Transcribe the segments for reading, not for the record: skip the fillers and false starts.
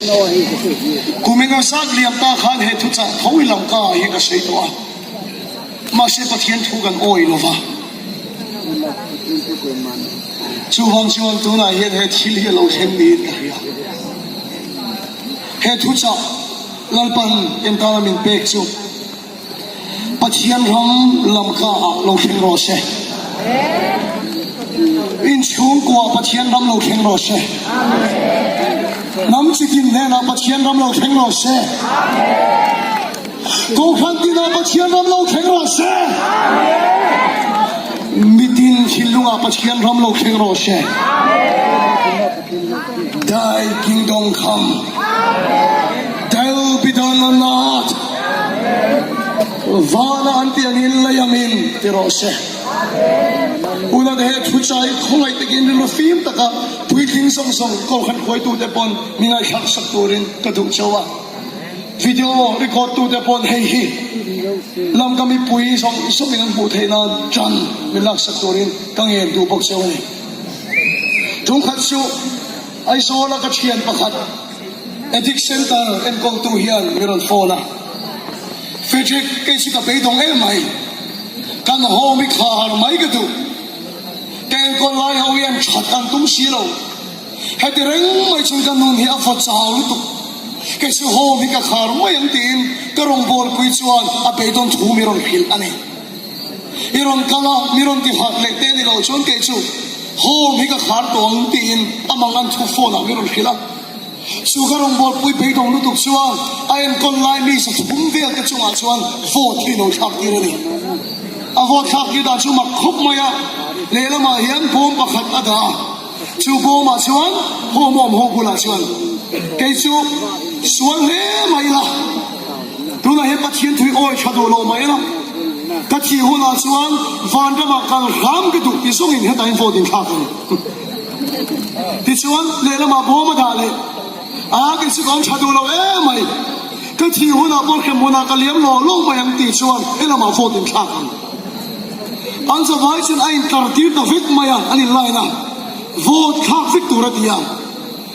Kum engemaw zat liam ta khan he thuchah tho i lam ka ah hian ka sawi tawh a, mahse Pathian thu kan awi lo va. Chuvang chuan tunah hian he thil hi a lo thleng niin ka hria. He thuchah Lalpan entana min pek chu Pathian ram lamka ah lo thleng rawh se. In chhungkua Pathian ram lo thleng rawh se. Hnam chitin hnenah Pathian ram lo thleng rawh se. Kohhran tinah Pathian ram lo thleng rawh se. Mitin thinlungah Pathian ram lo thleng rawh se. Thy kingdom come. Thy will be done on earth. Vana an tih angin lei angin ti rawh se. Una te he thu chai khawngaih takin rilru fim taka puitling zawng zawng kohhran hruaitute pawn mi ngaihthlak sak turin ka duh chauh a. Video record tute pawn hei hi lam ka mipui zawng zawngin an hmuh theih nan ṭan min laksak turin ka ngen duh bawk chauh a ni. Ṭungkhat chu Aizawl-a ka ṭhian pakhat Addict Centre enkawltu hian mi rawn phone a, Frederick, kei chu ka beidawng em mai, kan home i thla har mai ka duh, ka enkawl lai ho hian ṭhat an tum si lo. Heti reng mai chuan ka nun hi a vaw chau lutuk. Kei chu home hi ka khar mai ang tiin ka rawngbawlpui chuan a beidawn thu mi rawn hrilh a ni. I rawn kal a, mi rawn ti harh leh te ni lo chuan kei chu home hi ka khar tawh ang tiin a mangan thu phone ah mi rawn hrilh a. Chu ka rawngbawlpui beidawng lutuk chuan a enkawl lai mi sa thum vel te chungah chuan vote hi lo thlak tir a ni. A vote thlak tir dan chu mak khawp mai a, lehlamah hian bawm pakhat a dah a. Chu bawmah chuan home awm ho bulah chuan kei chu sual hle mai ila, tunah hian Pathian thui awi tha duh lo mai ila, ka thih hunah chuan vanramah kal hram ka duh ti zawngin hetah hian vote inthlak a ni. Tichuan lehlamah bawm a dah leh a, kei chu ka awm tha duh lo em mai, ka thih hunah pawh hrem hunah ka liam lawh lawh mai ang tih chuan helamah vote inthlak ang. An zavai chuan a intlar tir ta vek mai a, an inline a, vote thlak vek tur a ti a.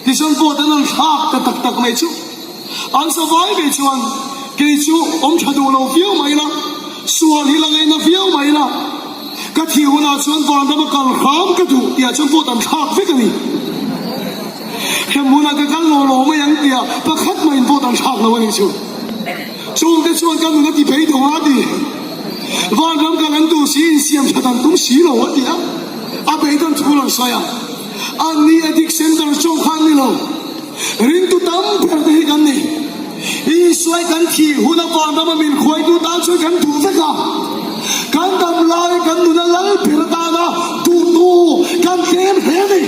Tichuan vote an rawn thlak ta tak tak mai chu. An zavai ve chuan kei chu awm tha duh lo viau mai ila, sual hi la ngaihna viau mai ila, ka thih hunah chuan vanram a kal hram ka duh tihah chuan vote an thlak vek a ni. Hrem hunah ka kal lo lo mai ang tihah pakhat mahin vote an thlak lo a nih chu. Chungte chuan ka nun a ti beidawng a ti. Vanram kan an duh si insiam that an tum si lo a ti a, a beidawn thu rawn sawi a. An ni addict center chauh kha an ni lo, ringtu tam ber te hi kan ni. Isuai kan thih huna vanrama min khuaitu tan chuan kan duh vek a, kan dam lai kan nuna lal ber atana duhtu kan tlem hle a ni.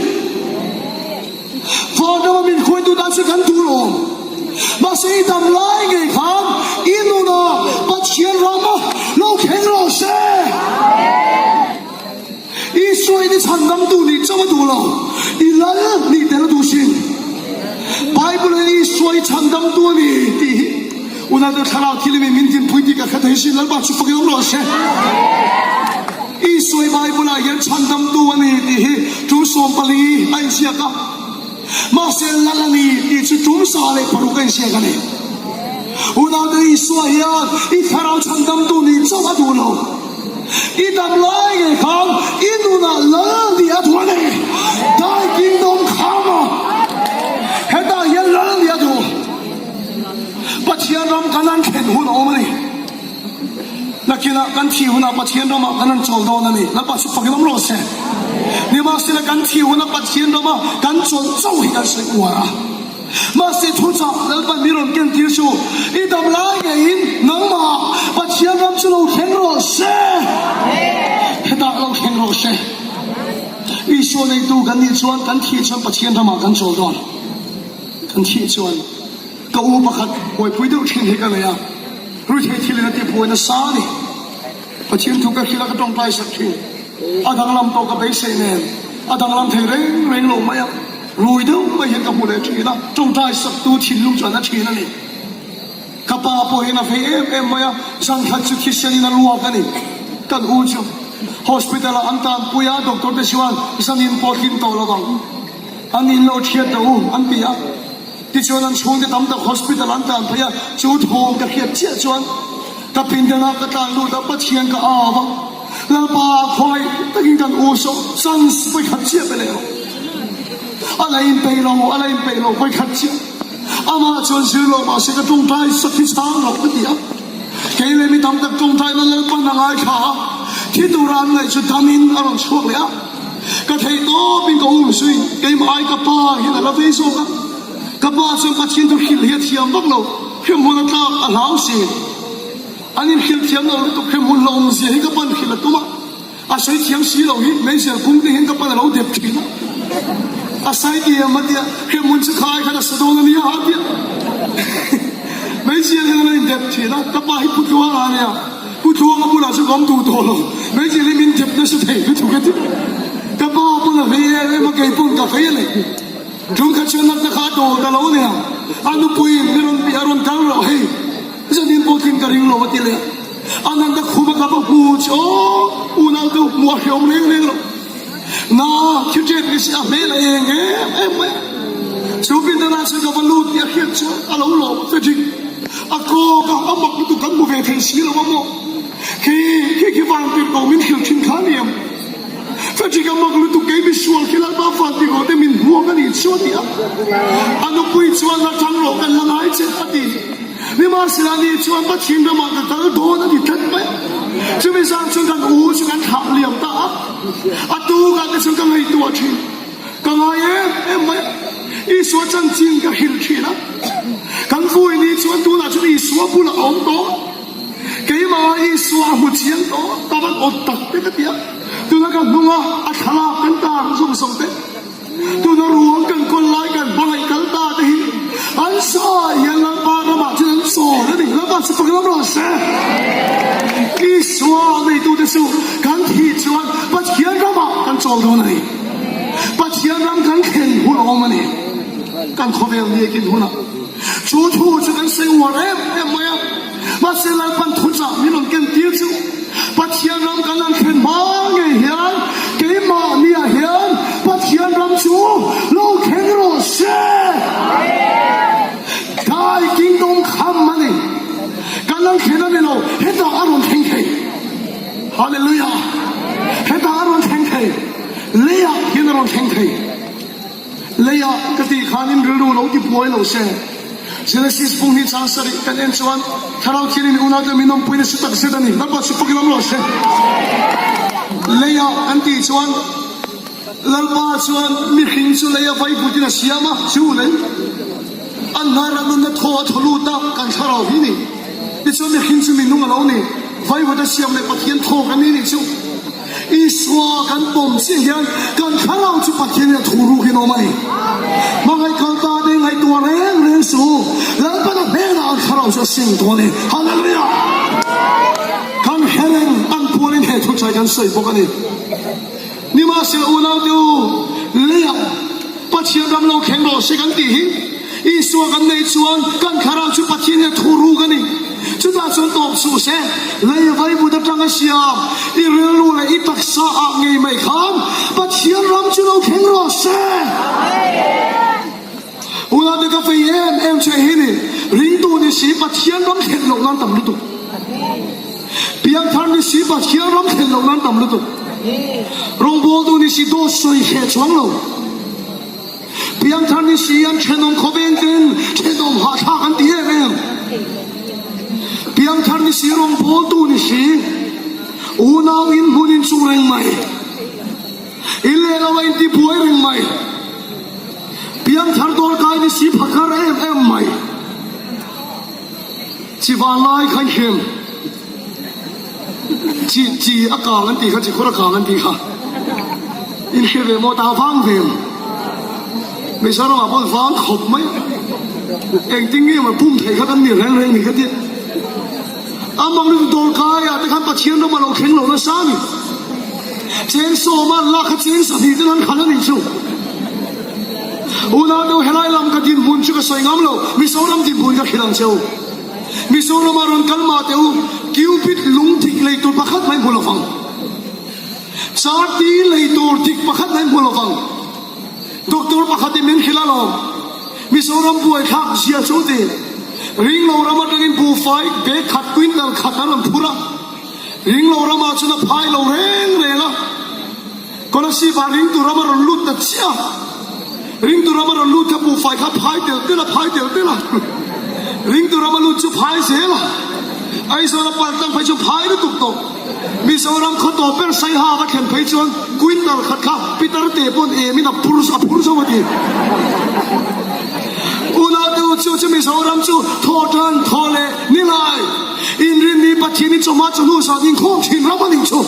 Vanrama min hruaitu tan chu kan duh lo. Mahse i dam lai ngei khan i nunah Pathian rama lo thleng rawh se. Isua in i chhandamtu nih chauh a duh lo, i lal nih tel a duh sin. Bible in Isua i chhandamtu a ni tih hi unaute thlarau thil in min dinpui tih ka hre thei sin. Lalpa chu fakin awm rawh se. Isua hi Bible ah hian chhandamtu a ni tih hi tum 14 a inziak a, mahse Lal a ni tih chu tum 106 a inziak a ni. Unaute Isua hian i thlarau chhandamtu nih chauh a duh lo. I dam lai ngei khan i nunah Lal nih a duh a ni. Thy kingdom come. Hetah hian Lal nih a duh. Pathian ram kan an thlen hun a awm a ni. Nakinah kan thih hunah Pathian ramah kan rawn chawl dawn a ni. Lalpa chu fakin awm rawh se. Nimahsela kan thih hunah Pathian rama kan chawlh chauh hi kan sawi uar a. Mahse thuchah Lalpan mi rawn ken tir chu i dam lai ngeiin nangmah Pathian ram chu lo thleng rawh se. Hetah lo thleng rawh se. Isua neitu kan nih chuan kan thih chuan Pathian ramah kan chawl dawn. Kan thih chuan ka u pakhat buaipui deuh thin hi ka nei a. Ruithei thil in a ti buai nasa a ni. Pathian thu ka hrilh a ka tawngtai sak thin. A danglam tawh ka beisei nen a danglam thei reng reng lo mai a. Rui deuh mai hian ka hmu leh thin a, tawngtai sak tu thinlung chuan a thin a ni. Ka pa pawh hian a vei em em mai a, zan khat chu thisen in a luak a ni. Kan u chu hospital ah an tanpui a, doctor te chuan zan in pawh tling tawh lo ang, an in lo thiat rawh u an ti a. Tichuan an chhungte tam tak hospital an tlan phei a, chu thawm ka hriat chiah chuan ka pindanah ka tlan lut a, Pathian ka au a, Lalpa khawngaih takin kan u saw chance vawikhat chiah pe leh rawh. A la inpeih lo, a la inpeih lo vawikhat chiah. Amah chuan zir lo mahse ka tawngtai sak hi chhang lo ka ti a. Kei leh mi tam tak tawngtaina Lalpan a ngaithla a, thi tura an ngaih chu damin a rawn chhuak leh a. Ka theih tawpin ka um zui, keimah ai ka pa hian a la vei zawk a. Ka pa chuan Pathian thu hrilh hi a thiam vak lo, hremhmun a tlak a hlau si. An inhrilh thiam lo lutuk hremhmun hlauhawmzia hi ka pan hrilh a tum a. A sawi thiam si lo hi meizial kung te hian ka pan a lo dep thin a. A sai diam a tia, hremhmun chu khai khan a sa dawn a nia a tia. Meizial hian a lo indep thin a, ka pa hi Pu Tluanga a nia, Pu Tluanga bulah chu ka awm duh tawh lo, meizial hi min dep nasa thei lutuk a ti. Ka pa pawn a vei em em a, kei pawn ka vei a ni. Tum kha chuan natna kha a dawl ta lo a nia, a nupuiin mi rawn a rawn kal rawh hei. Zanin pawh tling ka ring lo a ti leh a. A natna khuma ka va hmu che aw, unau te hmuh a hreawm reng reng lo. Na khi ṭep ni si a hmel a eng em em mai a. Chu pindanah chuan ka va lut tih a hriat chuan a lo lawm Frederick a kawk a, a mak lutuk kan hmu ve thei si lo a maw. Khi khi khi van tirh ko min hrilh thin kha a ni em? Frederick a mak lutuk kei misual khi Lalpa van tirh ko te min hmuak a nih chu a ti a. A nupui chuan la ṭang rawh kan la ngai che a ti. Nimahsela ni chuan Pathian ramah ka kal dawn a ti tlat mai a. Chumi zan chuan kan u chu kan thlah liam ta a. A tukah te chuan ka ngaihtuah thin. Ka ngai em em mai a. Isua chanchin ka hrilh thin a. Kan vui ni chuan tunah chuan Isua bulah a awm tawh a. Keimah Isua a hmu chiang tawh a, ka van awt tak te ka ti a. Tuna ka hnunga a thlalak kan tar zawng zawng te. Tuna ruang kan kawl lai kan hmangaih kal ta te hi an sawi hian Lalpa ramah chuan an sawn a ni. Lalpa chu fak lam rawh se. Isua neitute chu kan thih chuan Pathian ramah kan chawl dawn a ni. Pathian ram kan thlen hun a awm a ni. Kan khawvel niekin hunah chu thu chu kan sawi uar em em mai a. Mahse Lalpan thuchah min rawn ken tir chu Pathian ram kan han thlen hma ngei hian keimahniah hian Pathian ram chu lo thleng rawh se. Thy kingdom come a ni. Kan han thlen a ni lo, hetah a rawn thleng thei. Hallelujah! Hetah a rawn thleng thei. Leiah hian a rawn thleng thei. Leiah ka tih khan in rilru lo ti buai lo se. Genesis bung hi chang sarih kan en chuan Thlarau Thianghlim unaute min awmpui nasa tak zet a ni. Lalpa chu fakin awm rawh se. Leiah kan tih chuan Lalpa chuan mihring chu leia vaivutin a siam a, chu lei an hnar a nunna thaw a thaw lut a, kan thlarau hi ni. Tichuan mihring chu minung a lo ni. Vaivut a siam leh Pathian thaw kan ni nih chu. Isua kan pawm chiah hian kan thlarau chu Pathian in a thu ruk in awm a ni. Hmangaih kal ta te ngaihtuah reng reng suh u, Lalpana hnenah an thlarau chu a seng tawh a ni. Hallelujah! Kan hre reng an pualin he thuchai kan sawi bawk a ni. Nimahsela unaute u, leiah Pathian ram lo thleng rawh se kan tih hi Isua kan neih chuan kan thlarau chu Pathian in a thu ruk a ni. Chutah chuan tawp suh se, lei vaivut atanga siam i rilru leh i taksa ah ngei mai khan Pathian ram chu lo thleng rawh se. Unau te ka fei em em che hi ni, ringtu ni si Pathian ram thlen loh nan tam lutuk. Piangthar ni si Pathian ram thlen loh nan tam lutuk. Rawngbawltu ni si dawt sawi hreh chuang lo. Piangthar ni si an thenawm khawveng ten thenawm hahthlak an ti em em. Piangthar ni si rawngbawltu ni si unau in hmun in chung reng mai. In leh lo a inti buai reng mai. Piangthar dawrkai ni si phakar em em mai. Chi vanlai kha i hrem. Chi chi a kang an tih kha chi khur a kang an tih kha. In hre ve maw ta vang ve em. Mizoram ah pawh vang khawp mai. Engtin nge maw pum theih kha kan ni reng reng ni ka tia. Amah rin dawrkai ah te khan Pathian ram a lo thleng lo nasa a ni. Cheng sawma an lak kha cheng sahnih ten an khalh a nih chu. Unau deuh helai lam ka dinhmun chu ka sawi ngam lo, Mizoram dinhmun ka hrilh ang che u. Mizorama rawn kal mah teh u, Cupid lung dik lei tur pakhat mai hmu lovang. Charti lei tur dik pakhat mai hmu lovang. Doctor pakhat in min hrilh alawm. Mizoram buaithlak zia chu ti. Ringlo ram atangin buhfai bag khat quintal khat a rawn phur a. Ringlo ramah chuan a phai lo reng reng a. Kolasib ah ringtu ram a rawn lut ta chiah a. Ringtu ram a rawn lut kha buhfai kha phai tel tel a, phai tel tel a. Ringtu ram a lut chu phai zel a. Aizawl a pal tlang phei chu phai lutuk tawh. Mizoram khaw tawp ber Saiha va thlen phei chuan quintal khat kha Peter te pawn em in a phur a phur zo a ti. Unaute u chu chu Mizoram chu thaw tan thaw leh ni lai. Inrinni Pathian i chawhma chawhnu zan inkhawm thin ram a nih chu.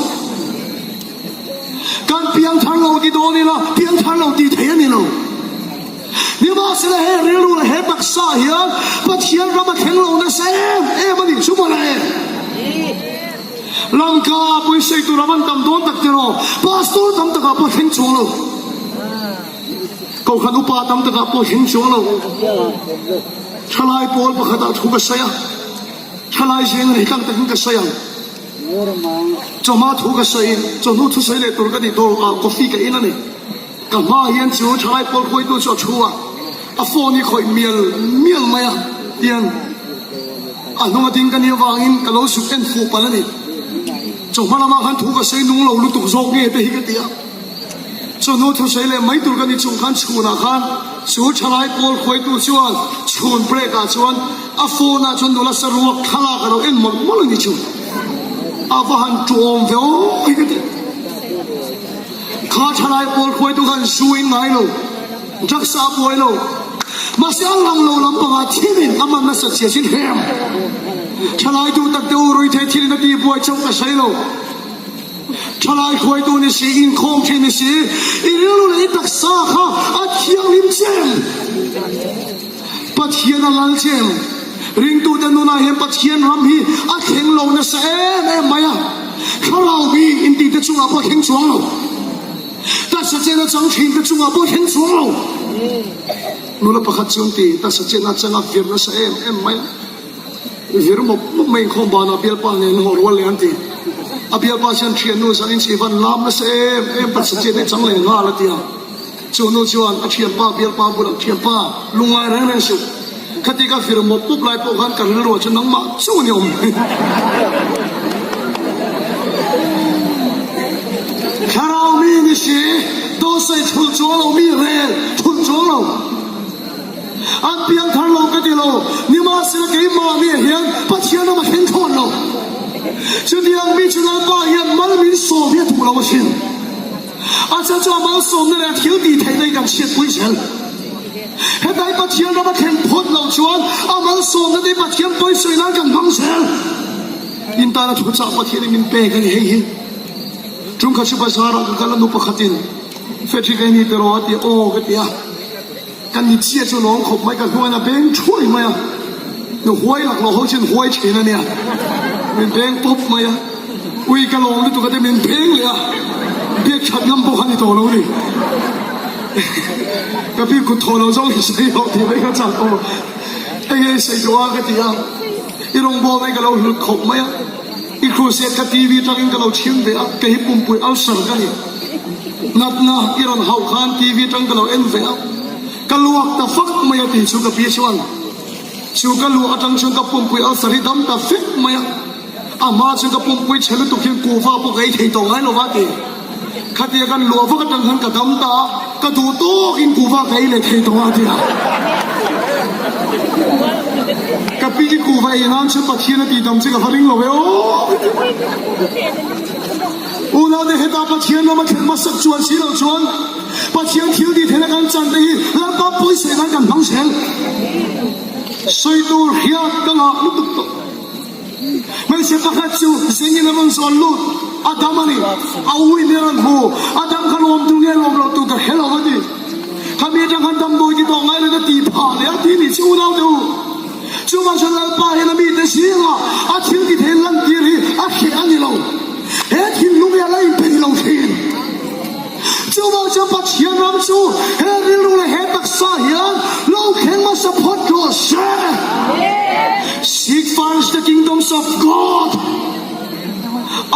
Kan piangthar lo ti dawn ila, piangthar lo tih theih a ni lo. Nimahsela he rilru leh he taksa hian Pathian ram a thleng lo nasa em em a nih chu mawle. Lanka pawisei tur a van tam dawn tak tiraw, Pastor tam takah pawh thleng chuang lo. Kohhran upa tam takah pawh thleng chuang lo. Thalai pawl pakhatah thu ka sawi a, thalai zeng rei tlang takin ka sawi ang. Chawhma thu ka sawi, chawhnu thu sawi leh tur ka tih tur ah coffee ka in a ni. Ka hma hian chu thalai pawl hruaitu chu a thu a, a phone hi khawih mial mial mai a, tian a hnung a ding ka nih avangin ka lo zuk en fuh palh a ni. Chawhma lamah khan thu ka sawi nung lo lutuk zawk nge te hi ka ti a. Chawhnu thu sawi leh mai tur ka ni chung khan chhunah khan chu thalai pawl hruaitu chuan chhun break ah chuan A phone ah chuan nula saruak thlalak a lo en mawlh mawlh a ni chu. A va han tuam ve aw ka ti. Kha thalai pawl hruaitu khan zu in ngai lo, drugs a buai lo. Mahse a lang lo lampangah thilin a man nasa chhia chin hem. Thalai duh tak deuh ruithei thilin a ti buai chauh ka sawi lo. Thalai hruaitu ni si, inkhawm thin ni si, i rilru leh i taksa kha a thianghlim chem. Pathian a lal chem. Ringtute nunah hian Pathian ram hi a thleng lo nasa em em mai a, thlarau mi intite chungah pawh a thleng chuang lo. Taksa chen a chang thinte chungah pawh a thleng chuang lo. Nula pakhat chu an ti, taksa chen a chang a vir nasa em em mai a. Vir mawp mawp mai inkhawm banah bialpa nen an haw rual leh an ti. A bialpa chuan thiannu zan in chhi van lam nasa em em taksa chen hi chang leh nghal a ti a. Chu nu chuan a thianpa bialpa bulah thianpa lungngai reng reng suh. Khati ka vir mawp mawp lai pawh khan ka rilruah chuan nangmah chu ni awm. Thlarau mi ni si, dawhsaih thulh chuang lo mi rel thulh chuang lo. An piang thar lo ka ti lo, nimahsela keimahni ah hian Pathian ram a thleng thlawn lo. Chutiang mi chu Lalpa hian mal min sawm hi a duh lo asin. A chhan chu a malsawmna leh a thil tih theihna hi kan chhiatpui zel. Hetlai Pathian ram a thlen phawt loh chuan a malsawmna te hi Pathian pawisawi nan kan hmang zel. In tana thuchah Pathian in min pek a ni hei hi. Tungkhat chu bazar ah ka kal a nu pakhatin Frederick a ni tiraw a ti a, aw ka ti a. Ka ni chiah chu lawm khawp mai, ka hnuaiin a beng thuai mai a, nu huai lak loh ho chuan huai thin a nia, min beng pawp mai a, ui ka lawm lutuk a te min beng leh a, biak that ngam pawh kha ni tawh lo ni, ka pi kut thawh lo zawng hi sawi loh tih mai ka chak aw, enge i sawi duh a ka ti a, i rawngbâwl mai ka lo hlut khawp mai a, i crusade kha TV tangin ka lo chhim ve a, kei hi pumpui ulcer ka ni. Natna i rawn hauh khan TV atang ka lo en ve a, ka luak ta fak mai a tih chu ka pi chuan chu ka luah atang chuan ka pumpui ulcer hi dam ta vek mai a, a hma chuan ka pumpui chhe lutuk hian kuhva pawh ka ei thei tawh ngai lo va ti. Khatia kan luah vak atang khan ka dam ta a, ka duh tawkin kuhva ka ei leh thei tawh a ti a. Ka pi hi kuhva ei nan chuan Pathian a tihdam chu ka va ring lo e aw. Unaute heta Pathian rama thlen hmasak chuan si loh chuan Pathian thil tih theihna kan chan te hi Lalpa pawisawi nan kan hmang zel. Sawi tur hian ka ngah lutuk tawh. Hmeichhe pakhat chu zingin a rawn zawn lut, a dam a ni. A uin a rawn hmu, a dam kha lawm tu nge lawm loh tu ka hre lo a ti. Khami atang khan damdawi ti tawh ngai lo in a ti phah leh a ti nih chu unaute u. Chuvang chuan Lalpa hian a mite zingah a thil ti thei lantir hi a hreh a ni lo. He thinlung hi a la inpeih lo thin. Chuvang chuan Pathian ram chu he rilru leh he taksa hian lo thleng hmasa phawt rawh se. Seek first the kingdoms of God.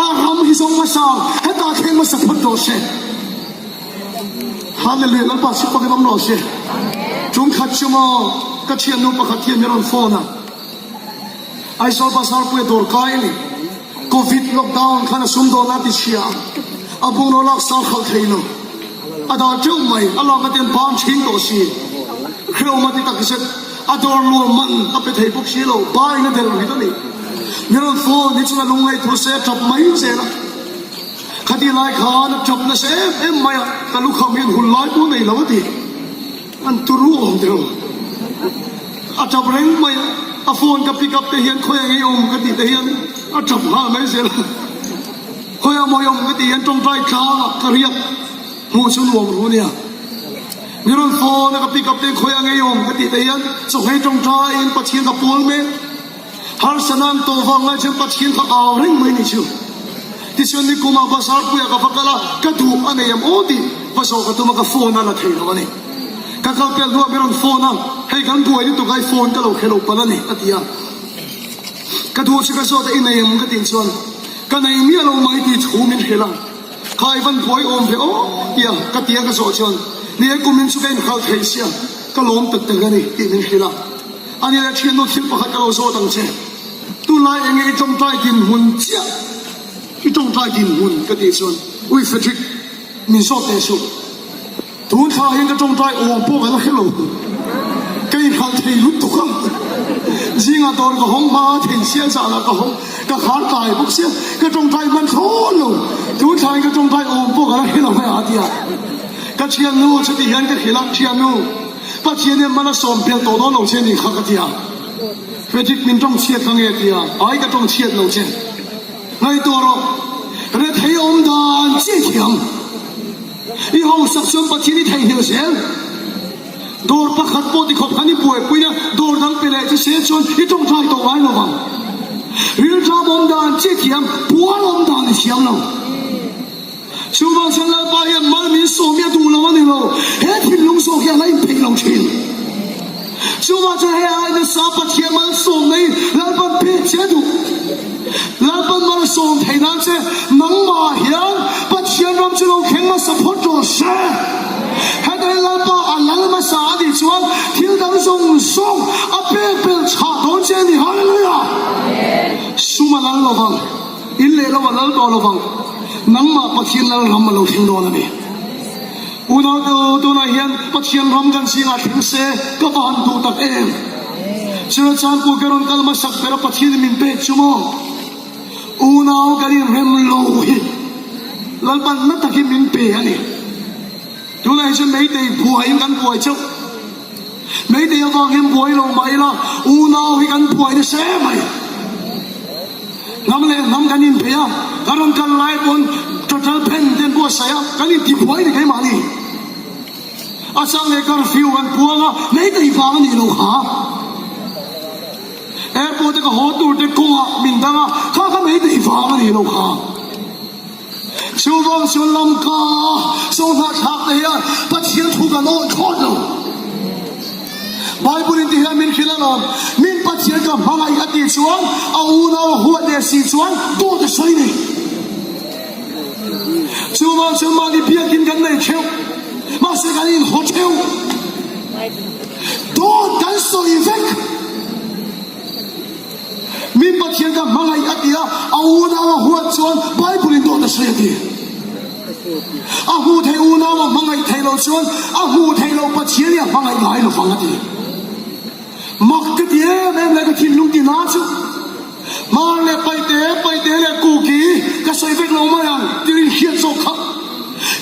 A ram hi zawng hmasa hetah thleng hmasa phawt rawh se. Hallelujah Lalpa si pakin awm rawh se. Tum khat chu maw ka thiannu pakhat hian min rawn phone a, Aizawl Bazar puia dawr kai a ni. Covid lockdown khan a sumdawn a ti chhia a, a bungraw lak sang khalh thei lo. A dal teuh mai, a lak aten ban thin tawh si. Hrehawm a ti tak zet, a dawr luam man a pe thei bawk si lo, bain a del rit a ni. Min rawn phone hi chuan a lungngaih thu se a tap mai zel a. Khati lai khan a tap nasa em em mai a, ka lukham hian hun lai pawh nei lo a ti. An turu awm deuh. A tap reng mai a, a phone ka pick up te hian khawi ang ei awm ka tih te hian a tap nghal mai zel a. Khawi a mawi awm ka tih hian tawngtai tlang ah ka riak hmuh chu nuam ru nia. Mi rawn phone a ka pick up te hian khawi ang ei awm ka tih te hian chawhmeh tawngtai in Pathian ka pawl mek. Harsana an tawh vang lai chuan Pathian kha au reng mai ni chu. Tichuan nikum ah bazar puiah ka va kal a, ka duh a nei em aw tih va zawh ka tum a, ka phone a la thei lo a ni. Ka kal pel hnuah min rawn phone a, hei kan buai lutuk a, i phone ka lo khe lo palh a ni a ti a. Ka duh chu ka zawt a, i nei em ka tih chuan ka nei miah lo mai tih thu min hrilh a, kha i van buai awm ve aw tia ka ti a ka zawh chuan ni e kumin chu ka inkhal thei sia, ka lawm tak tak a ni tih min hrilh a. A ni le thiannu thil pakhat ka lo zawt ang che. Tunlai enge i tawngtai dinhmun chiah i tawngtai dinhmun ka tih chuan Ui Frederick min zawt teh suh. Tun thla hian ka tawngtai awm pawh ka la hre lo. Ka inhralh thei lutuk a. Zingah dawr ka hawng hma thei sia zanah ka hawng ka khar tlai bawk sia ka tawngtai hman thlawn lo. Tun thla hian ka tawngtai awm pawh ka la hre lo mai a ti a. Ka thiannu chuti hian ka hrilh a, thiannu. Pathian hian hman a sawm pial tawh dawn lo che nih kha ka ti a, Frederick min tawng chhiat ka nge ti a, ai ka tawng chhiat lo che. Ngaihtuah rawh, rethei awm dan chiah thiam. I hausak chuan Pathian i theihnghilh zel. Dawr pakhat pawh tikhawp khan i buaipuina dawr dang pe leh chu se chuan i tawngtai tawh ngai lo vang. Rilṭam awm dan chiah thiam, pual awm dan i thiam lo. Chuvang chuan Lalpa hian mal min sawm hi a duh lo a ni lo, he thinlung zawk hi a la inpeih lo thin. Chuvang chuan hei ai nasa Pathian mal sawm nei Lalpan pek che a duh. Lalpan mal a sawm theih nan che nangmah hian Pathian ram chu lo thleng hmasa phawt rawh se. Heta hi Lalpa a lal hmasa a nih chuan thil dang zawng zawng a pek belh chhah dawn che a ni. Hallelujah! Sum a lal lovang. In leh lo a lal tawh lo vang. Nangmah Pathian lal ram a lo thleng dawn a ni. Unaute u, tunah hian Pathian ram kan zingah thleng se ka va han duh tak em. Churachandpur ka rawn kal hmasak ber a Pathianin min pek chu maw? Unau kan inrem lo hi Lalpan na takin min pe a ni. Tunah hi chuan Meitei buaiin kan buai chauh. Meitei avang hian buai lo mah ila unau hi kan buai nasa em mai. Hnam leh hnam kan inbei a, kan rawn kal lai pawn total pen te an buatsaih a, kan intibuai ni keimahni. A chang leh curfew kan puang a, Meitei vang a nih lo kha. Airport a ka haw tur te kawngah min dang a, kha kha Meitei vang a nih lo kha. Chuvang chuan lamka sawnghnah thlak te hian Pathian thu kan awih thlawt lo. Bible in ti hian min hrilh alawm, min Pathian ka hmangaih a tih chuan a unau a huat leh si chuan dawt a sawi nei. Chuvang chuan mahni biakin kan nei theuh, mahse kan inhaw theuh. Dawt kan sawi vek. Mi Pathian ka hmangaih a ti a, a unau a huat chuan Bible in dawt a sawi a ti. A hmuh theih unau a hmangaih theih loh chuan a hmuh theih loh Pathian hi a hmangaih ngai lo vang a ti. Mak ka ti em em leh ka thinlung ti na chu Hmar leh Paihte, Paihte leh Kuki ka sawi vek lo mai ang tir in hriat zawk kha.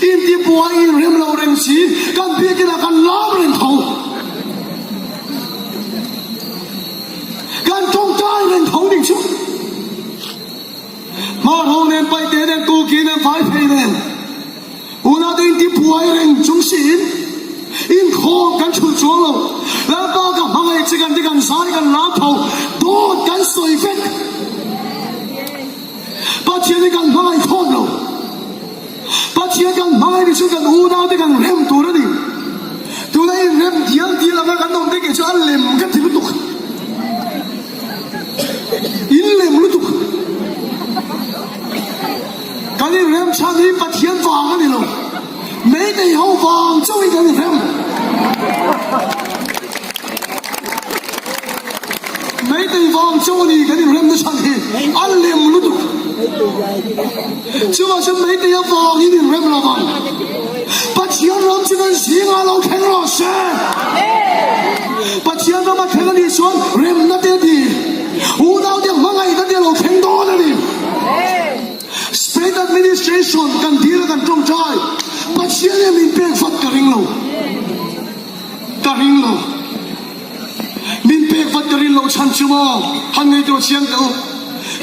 Intibuai inrem lo reng si kan biakinah kan lam reng tho. Kan tawngtai reng tho ning chu. Hmar ho nen, Paihte nen, Kuki nen, Vaiphei nen, unau te inti buai reng chung siin inkhawm kan chhun chuang lo. Lalpa ka hmangaih che kan ti kan zai kan lam tho, dawt kan sawi vek. Pathian hi kan hmangaih khawm lo. Pathian kan hmangaih ni chu kan unau te kan rem tur a ni. Tuna in rem dial dial anga kan awm te kei chu a lem ka ti lutuk. In lem lutuk. Kan in rem chhan hi Pathian vang a ni lo. Meitei ho vang chauhin kan in rem. avang chauh a ni kan inremna chhan hi a lem lutuk. Chuvang chuan Meitei avangin inrem lo vang. Pathian ram chu kan zingah lo thleng rawh se. Pathian ram a thleng a nih chuan remna te a ti, unaute hmangaihna te a lo thleng dawn a ni. State administration kan dil a kan tawngtai Pathian hian min pek vat ka ring lo. Ka ring lo. Min pek vat ka rin loh chhan chu maw han ngaihtuah chiang teh u.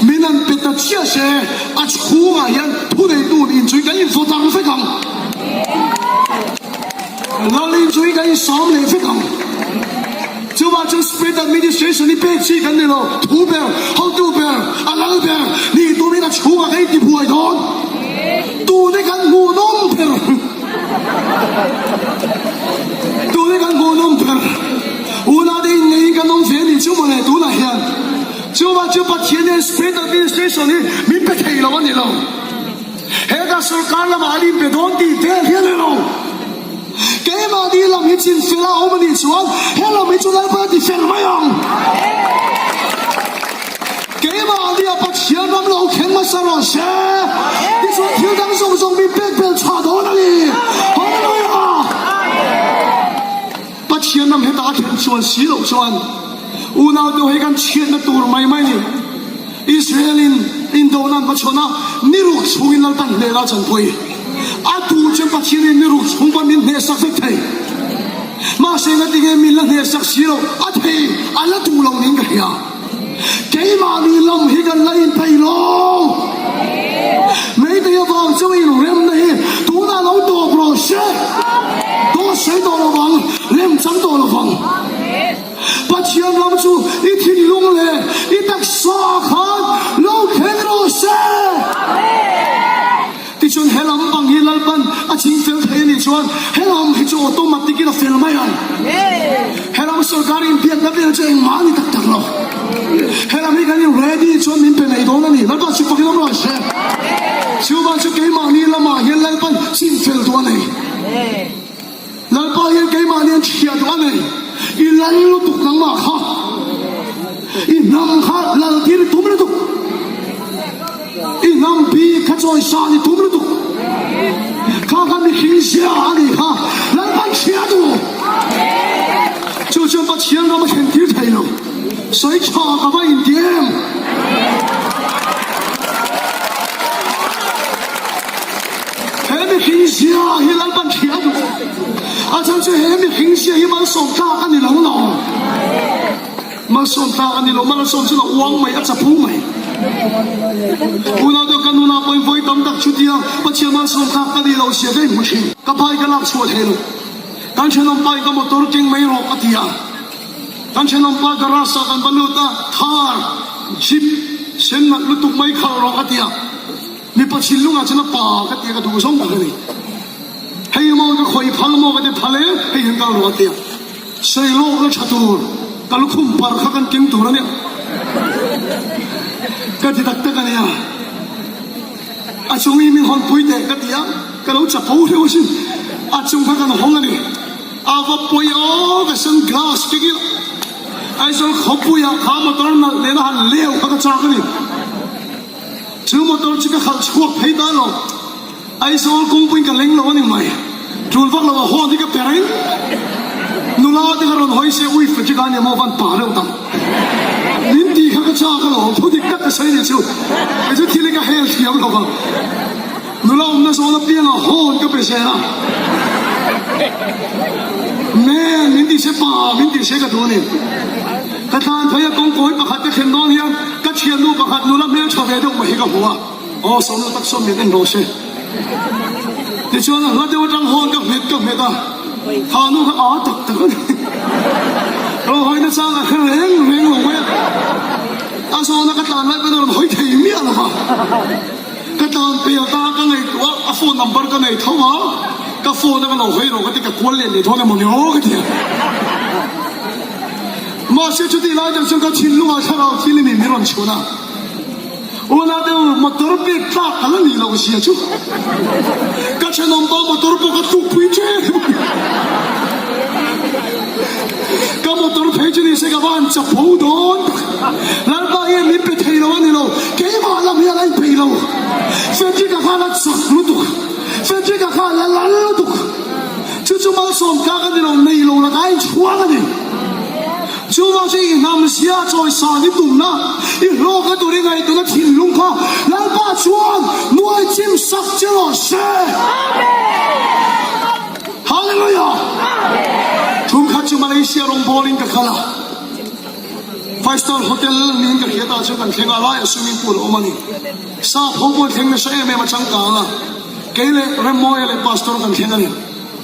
Min an pe ta chiah se a chhungah hian thuneitu inchui kan invaw dang vek ang. Lal inchui kan insawm leh vek ang. Chuvang chuan State Administration hi pek chi kan ni lo. Thu ber, hotu ber, a lal ber nih tumin a chhungah kan intibuai dawn. Tute kan hmuhnawm ber. Tute kan hmuhnawm ber. Unate inneihin kan awm ve a nih chu mawle tunah hian. Chuvang chu Pathian hian State Administration hi min pe thei lo a ni lo. Hetah sorkar lamah an inpe dawn tih vel hi a ni lo. Keimahni lam hi chin fel a awm a nih chuan he lam hi chu Lalpa a ti fel mai ang. Keimahni a Pathian ram lo thleng hmasa rawh se. Tichuan thil dang zawng zawng min pek bel chhuah dawn a ni. Hallelujah! Pathian ram heta a thlen chuan si loh chuan unau te hei kan chhiatna tur mai mai ni. Israel in indona an hmachhawn a, ni ruk chhungin Lalpan hnehna a chanpui. A duh chuan Pathian in ni ruk chhung pawh min hnehsak vek thei. Mahse ngatinge min la hnehsak si lo, a thei, a la duh lo niin ka hria. Keimahni lam hi kan la inpeih lo. Meitei avang chu inremna hi tunah lo tawp rawh se. Dawt sawi tawh lovang, remchang tawh lovang. Pathian ram chu i thinlung leh i taksa ah khan lo thleng rawh se. Tichuan he lam bang hi Lalpan a ching fel thei a nih chuan he lam hi chu automatic in a fel mai ang. He lam sorkar inbiakna vel chu engmah a ni tak tak lo. He lam hi kan in ready chuan min pe mai dawn a ni. Lalpan chu fakin awm rawh se. Chuvang chu keimahni lamah hian Lalpan chin fel duh a nei. Lalpa hian keimahni an chhiah duh a nei. I lal lutuk nangmah kha. I hnam kha lal tir i tum lutuk. I hnam bik kha chawisan i tum lutuk. Kha kha mihring zia a nih kha. Lalpan chhiah duh. Chu chuan Pathian ram a thlen tir thei lo. Sawi tha ka va inti em? He mihring zia hi Lalpan hria a duh. A chhan chu he mihring zia hi malsawm tlak a ni lo lo. Malsawm tlak a ni lo, malsawm chu la uang mai, a chapu mai. Unau deuh ka nunah pawhin vawi tam tak chutia Pathian malsawm tlak ka ni lo zia ka inhmu thin. Ka bike a lak chhuah thei lo. Kan thenawm pa in ka motor keng mai rawh ka ti a. Kan thenawm pa garage ah kan va lut a, Thar, Jeep, sen nalh lutuk mai khalh rawh ka ti a. Mipa thinlungah chuan a pa ka ti a, ka duh zawng tak a ni. Hei maw ka khawih phal maw ka ti phal e, hei hian kal rawh a ti a. Sawi lawk la tha tur, ka lukhum par kha kan keng tur a nia. Ka ti tak tak a nia. A chung i min hawn pui teh ka ti a, ka lo chapo hleuh asin. A chung kha kan hawng a ni. A va pawi aw ka sun glass kek ila. Aizawl khawpuiah kha motor nalh nena han leu kha ka chak a ni. Chu motor chu ka khalh chhuak phei ta lo. Aizawl kawngpuiin ka leng lo a ni mai. Tul vak lo a horn hi ka pe reng. Nula te ka rawn hawi se ui Frederick a nia maw van pa reuh tak. Min tih kha ka chak alawm. Thu dik tak ka sawi ni chu. Kei chu thil hi ka hel thiam lo vang. Nula awmna zawn apianga horn ka pe zel a. Man min tih se pa min tih se ka duh a ni. Ka tlan phei a kawngkawi pakhat ka thlen dawn hian ka thiannu pakhat nula hmel tha ve deuh mai hi ka hmu a, aw sawmna tak sawn min en rawh se. Tichuan a hla deuh atang hawn ka hmet ka hmet a, kha nu kha aa tak tak a ni. Rawhawina chang a hre reng reng lo mai a, a zawna ka tlan lai pawhin a rawn hawi thei miah lo va. Ka tlan pel ta ka ngaihtuah a, a phone number ka nei tho a, ka phone a ka lo hawi rawh ka ti ka kual leh leh dawn emaw ni aw ka ti a. Mahse chutih lai tak chuan ka thinlungah thlarau thil i mi min rawn chhun a, Unau deuh motor pek tlak ka la nih loh zia chu ka thenawm pa motor pawh ka tlukpui ṭep. Ka motor phei chu ni se ka va han chapo dawn tak. kha la chak lutuk, Frederick-a kha la lal lutuk. Chu chu malsawm tlak a ni lo, nei lo lakah a inchhuang a ni. Chuvang chu i hnam zia chawisan i tumna, i hlawkna tur i ngaihtuahna thinlung kha Lalpa chuan nuai chim sak che rawh se. Hallelujah! Thumkhat chu Malaysia rawngbawlin ka kal a. Five Star Hotel niin ka hriat ah chuan kan thleng a, laiah swimming pool a awm a ni. Sap ho pawh thleng nasa em em a changkang a, kei leh Remmawia leh Pastor kan thleng a ni.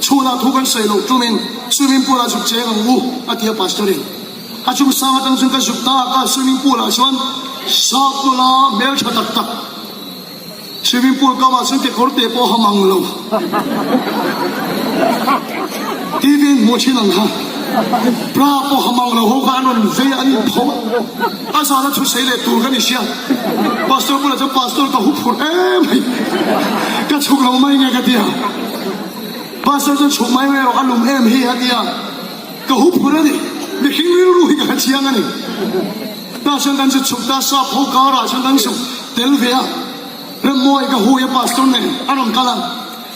Chhunah thu kan sawi loh tumin swimming pool ah zuk cheng ang u a ti a Pastor in. A chung sang atang chuan ka zuk ta a, ka swimming pool ah chuan sap nula hmeltha tak tak, Swimming pool kam ah chuan kekawr te pawh ha mang lo. TV in hmuh thin ang kha. Bra pawh ha mang lo ho kha an rawn vei a, an in pho a. A zan a thusawi leh tur ka ni sia. Pastor bulah chuan Pastor ka huphurh em mai. Ka chhuk lo mai nge ka ti a. Pastor chuan chhuk mai mai rawh a lum em hi a ti a. Ka huphurh a ni. Mihring rilru hi ka hre chiang a ni. Tah chuan kan zu chhuk ta, sap ho karah chuan kan zuk tel ve a, Remmawi ka hui a pastor nen a rawn kal a,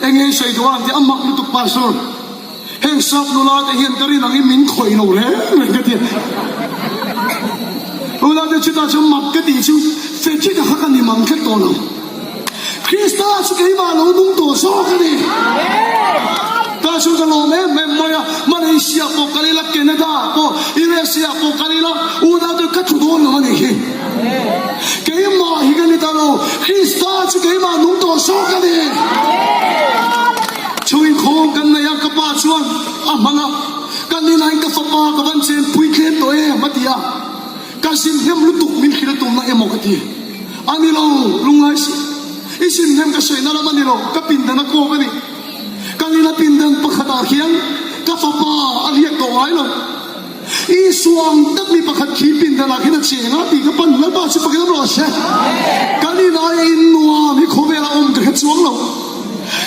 eng nge i sawi duh a an ti a, mak lutuk pastor, heng sap nula te hian ka rin angin min khawih lo reng reng ka ti a, nula te chutah chuan mak ka tih chu Frederick-a kha ka ni mang tlat tawh lo. Krista chu keimah lo nung tawh zawk a ni. Tah chuan ka lawm em em mai a, Malaysia pawh kal ila, Canada pawh, USA pawh kal ila, unau te ka thu dawn lo a nih hi. Keimah hi ka ni ta lo, Krista chu keimah nung tawh zawk a ni. Chu inkhawm kan nei a, ka pa chuan a hmang a, ka ninain ka fapa ka van chen pui tlem tawh em a ti a. Ka zin hnem lutuk min hrilh tumna emaw ka ti. A ni lo, lungngai suh. I zin hnem ka sawi na lam a ni lo, ka pindan a kawk a ni. Kan ina pindan pakhatah khian ka fapa a riak tawh ngai lo. Isua ang tak mi pakhat khi pindanah khian a cheng a tih ka pan Lalpa chu pakin awm rawh se. Kan in aia in nuam hi khawvelah awm ka hre chuang lo.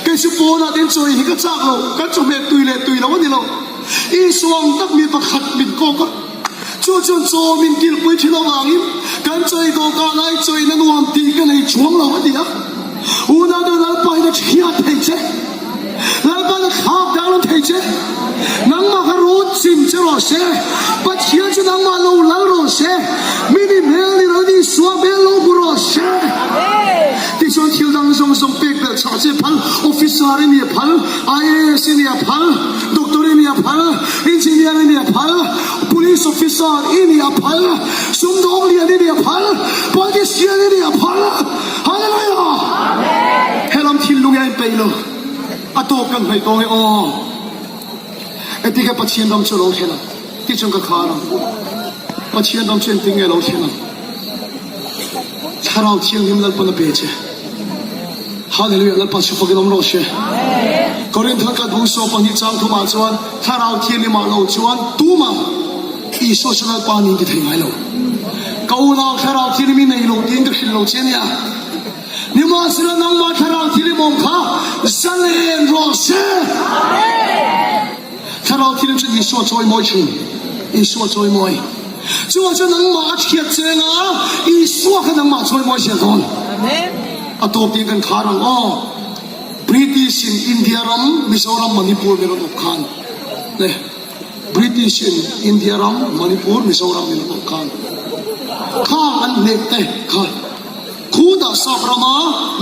Kei chu pawnah te in chawi hi ka chak lo, kan chawhmeh tui leh tui lo a ni lo. Isua ang tak mi pakhat min kawk a. Chu chuan chaw min kilhpui thin avangin kan chawi dawhkan ai chawina nuam tih ka nei chuang lo a ti a. Unau Lalpa in a chhiat thei che. Lalpa in a thlak danglam thei che. Nangmah kha rut chim che rawh se. Pathian chu nangmah lo lal rawh se. Mi ni hmel ni lo ni Isua hmel lo hmu rawh se. Tichuan thil dang zawng zawng pek belh chah che phal, officer i nih a phal, IAS i nih a phal, Doctor i nih a phal, Engineer i nih a phal, Police Officer i nih a phal, Sumdawng lian i nih a phal, Politician i nih a phal. Hallelujah! Helam thinlung hi a inpeih lo. A tawp kan hnaih tawng e aw. Engtin nge Pathian ram chu a lo thlen ang? Tih chuan ka khar ang. Pathian ram chu engtin nge a lo thlen ang? Thlarau Thianghlim Lalpan a pe che. Hallelujah Lalpa chu fakin awm rawh se. Korinthar khat bung saw pahnih chang thumah chuan Thlarau Thianghlimah lo chuan tumah Isua chu Lalpa niin ti thei ngai lo. Ka unau Thlarau Thianghlim i nei lo tiin ka hrilh lo che ania. Nimahsela nangmah Thlarau Thianghlim awm kha zalen rawh se. Thlarau Thianghlim chuan Isua chawimawi thin. Isua chawimawi. Chuvang chuan nangmah a thiat cheng a, Isua kha nangmah chawimawi zel dawn. A tawp tiin kan khar ang aw. British in India ram, Mizoram, Manipur min rawn awp khan le British in India ram, Manipur, Mizoram min rawn awp khan khang an hnek te kha khutah sap rama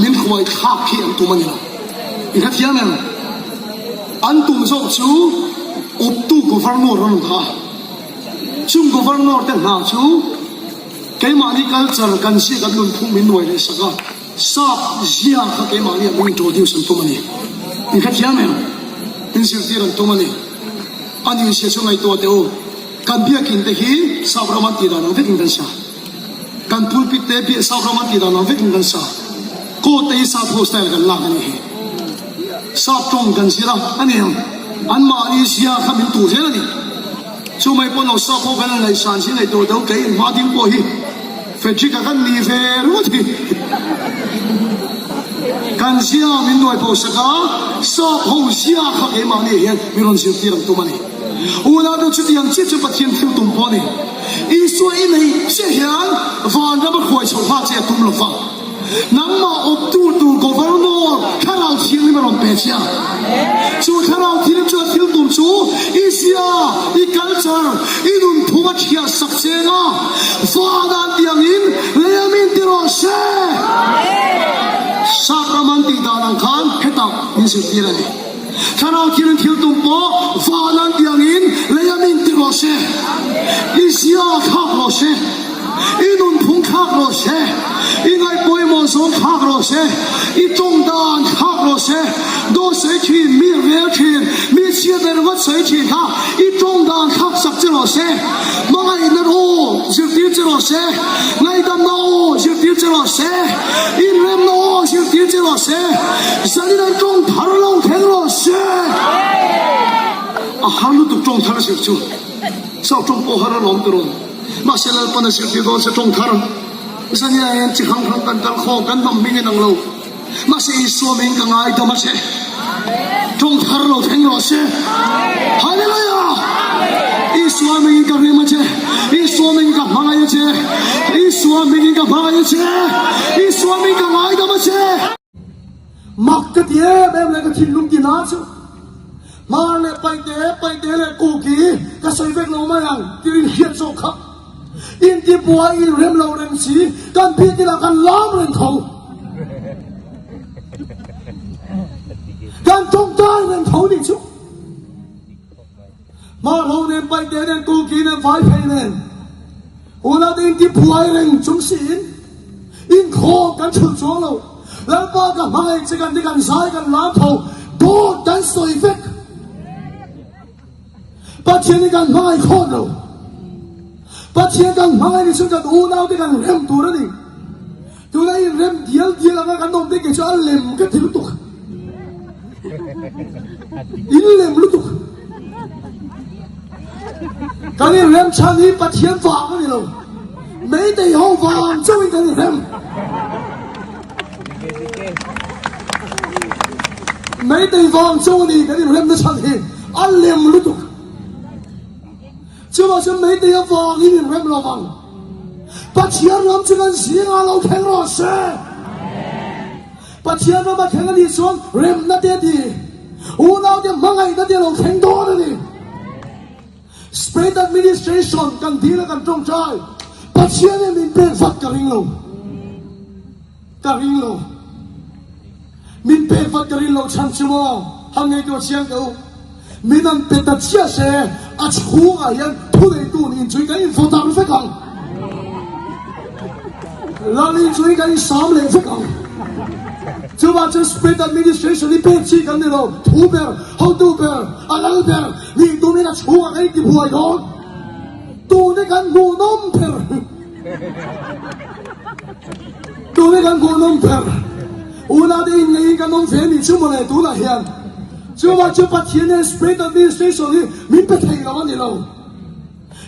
min hruai thlak khi an tum a ni lo. I hrethiam em? An tum zawk chu awptu Governor rawn kha. Chung Governor te hna chu keimahni culture kan zia kan nunphung min nuai leh sak a, sap zia kha keimahni ah min introduce an tum a ni. In hrethiam em? In zirtir an tum a ni. A nih zia chu ngaihtuah teh u, kan biakin te hi sap ram an tih dan ang vekin kan sa. Kan pulpit te biak sap ram an tih dan ang vekin kan sa. Coat te hi sap ho style kan lak a nih hi. Sap tawng kan zir a, a ni ang. Anmahni zia kha min tuh zel a ni. Chu mai pawh lo sap ho kan ngaihsan zing ngaihtuah deuh kei in hma ding pawh hi Frederick-a kan ni ve ringawt hi. Kan zia min nuai pawh sak a, sap ho zia kha keimahni hian min rawn zirtir ang tum a ni. Unau te chutiang chiah chu Pathian thil tum pawh a ni. Isua i neih chiah hian vanram a hruai chhoh nghal che a tum lo va. Nangmah awptu tur Governor Thlarau Thianghlim a rawn pe che a. Chu Thlarau Thianghlim chuan thil tum chu i zia, i culture, i nunphung a thiah sak cheng a, van tiangin lei a min ti rawh se. Sap ram an tih dan ang khan hetah min zirtir a ni. Thlarau Thianghlim thil tum pawh van tiangin lei a min ti rawh se. I zia thlak rawh se. I nunphung thlak rawh se, i ngaihpawimawh zawng thlak rawh se, i tawng dan thlak rawh se, dawt sawi thin, mi rel thin, mi chhiat leh ringawt sawi thin kha i tawng dan thlak sak che rawh se, hmangaihna aw zirtir che rawh se, ngaihdamna aw zirtir che rawh se, inremna aw zirtir che rawh se, zanin an tawng thar lo thleng rawh se. A har lutuk tawng thar zir chu, South tawng pawh har alawm tiraw. Mahse Lalpan a zirtir dawn se tawng thar zania hian chi hrang hrang kan kal khawm kan hnam hming in ang lo. Mahse Isua hming ka ngaidam a che. Tawng thar lo thleng rawh se. Hallelujah! Isua hming in ka rim a che. Isua hming ka hmangaih a che. Isua hming in ka hmangaih a che. Isua hming ka ngaidam a che. Mak ka ti em em leh ka thinlung ti na chu. Hmar leh Paihte, Paihte leh Kuki ka sawi vek lo mai ang tih in hriat zawk kha. Intibuai in rem lo reng si, kan biakin ah kan lam reng tho. Kan tawngtai reng tho nih chu. Hmar ho nen, Paihte nen, Kuki nen, Vaiphei nen unau te intibuai reng chung siin inkhawm kan chhun chuang lo. Lalpa ka hmangaih che kan ti kan zai kan lam tho dawt kan sawi vek. Pathian hi kan hmangaih khawt lo. Pathian kan hmangaih ni chuan kan unau te kan rem tur a ni. Tuna in rem dial dial anga kan awm te kei chu a lem ka ti lutuk. In lem lutuk. Kan in rem chhan hi Pathian vang a ni lo. Meitei ho vang chauhin kan in rem. Meitei vang chauh a ni kan in remna chhan hi a lem lutuk. Chuvang chuan meitei avangin in rem lo vang. Pathian ram chu kan zingah lo thleng rawh se. Pathian rama thleng a nih chuan remna te a ti. Unaute hmangaihna te a lo thleng dawn a ni. State administration kan dil a kan tawngtai. Pathian hian min pek vat ka ring lo. Ka ring lo. Min pek vat ka rin lo chhan chu maw? Han ngaihtuah chiang teh u. Min an pe ta chiah se, a chhungah hian thuneitu nih chui kan invaw dar vek ang. Lal in chui kan insam leh vek ang. Chuvang chuan State Administration hi pek chi kan ni lo. Thu ber, hotu ber, a lal ber nih tumin a chhungah kan intibuai dawn. Tune kan hmuhnawm ber. Tune kan hmuhnawm ber. Unau te inneihin kan awm ve nih chu mawle tunah hian. Chuvang chu Pathian hian State Administration hi min pe thei lo a ni lo.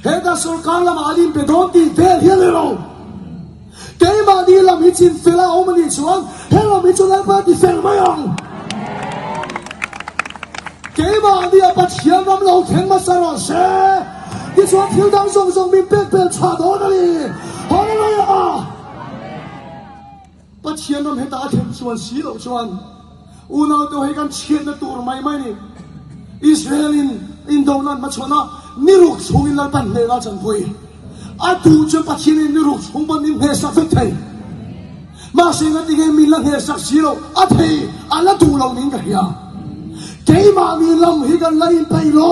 Hetah sorkar lamah an inpe dawn tih vel hi a ni lo. Keimahni lam hi chin fel a awm a nih chuan he lam hi chu Lalpa ti fel mai ang. Keimahni a Pathian ram lo thleng hmasa rawh se. Tichuan thil dang zawng zawng min pek pel chhuah dawn a ni. Hallelujah! Pathian ram hetah a thlen chuan si loh chuan unau te hei kan chhiatna tur mai mai ni. Israel in indona an hmachhawn a, ni ruk chhungin Lalpan hnehna a chanpui. A duh chuan Pathian in ni ruk chhung pawn min hnehsak vek thei. Mahse ngatinge min la hnehsak si loh a thei a la duh lo niin ka hria. Keimahni lam hi kan la inpeih lo.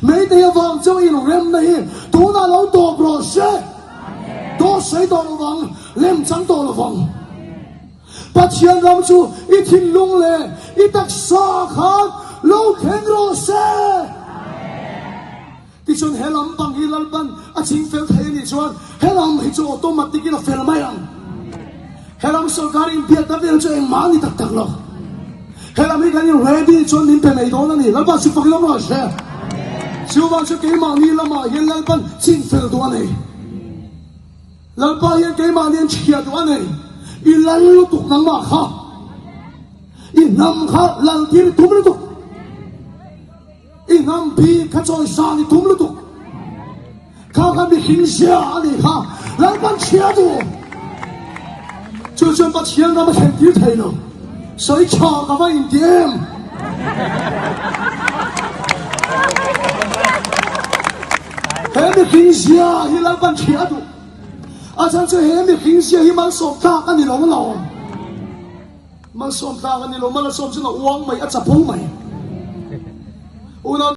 Meitei avang chuan inremna hi tunah lo tawp rawh se. Dawt sawi tawh lo vang, lem chang tawh lo vang. Pathian ram chu i thinlung leh i taksa khan lo thleng rawh se. Tichuan he lam bang hi Lalpan a ching fel thei a nih chuan he lam hi chu automatic in a fel mai ang. He lam sorkar inbiakna vel chu engmah a ni tak tak lo. He lam hi kan in ready chuan min pe mai dawn a ni. Lalpa chu fak lam rawh se. Chuvang chu keimahni lamah hian Lalpan chin fel duh a nei. Lalpa hian keimahni an chhia duh a nei. I lal lutuk nangmah kha. I hnam kha lal tir tum lutuk. I hnam bik kha chawisan i tum lutuk. Kha kha mihring zia a nih kha. Lalpan chhia duh. Chu chuan Pathian ram a thlen tir thei lo. Sawi tha ka va inti em? He mihring zia hi Lalpan thliah a duh. A chhan chu he mihring zia hi malsawm tlak a ni lo alawm. Malsawm tlak a ni lo, malsawm chuan a uang mai, a chapo mai. Unau.